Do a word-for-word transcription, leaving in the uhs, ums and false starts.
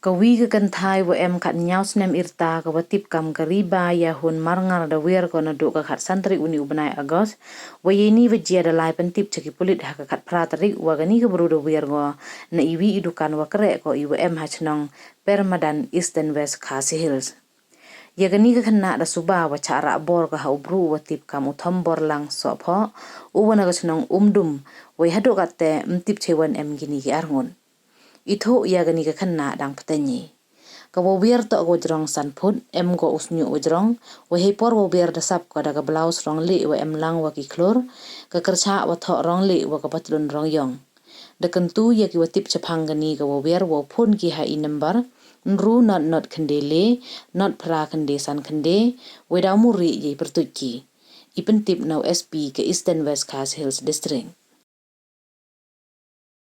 Ka wi ka kynthai wa em khatñiaw snem i rta ka wa tip kam ka Riba Yahun Marngar da wiar ko nadooh ka khatsan tarik uni u bnai August, wa yeini wa jia da lai pyntip cha ki pulit ha ka khatphra tarik wa kani ka bru da wiar ko na i wi i dukan wa kreh ko i wa em ha chnong Permadan, Eastern West Khasi Hills. Ya kani ka khynnah da suba wa chah rah bor ka ha u bru u wa tip kam u Thomborlang Sohphoh, u wa na ka chnong Umdum, wei hadooh katte ym tip cheiwan em kini ki arngut. I thooh ya kani ka khynnah dang pteiñ i. Ka wa wiar toh ka wa jrong san phut, em ko u sñiuh wa jrong, wei heipor wa wiar da sap ko da ka blouse rong lieh wa em lang wa ki khlur, ka kyrchah wa thoh rong lieh wa ka patlun rong yong. Da kyntu ya ki wa tip chaphang kani ka wa wiar wow phone ki ha i number ynru not not khyndai le, not phra khyndai san khyndai, wei daw muri ya i pyrtuid ki. I pyntip na u S P ka Eastern West Khasi Hills District.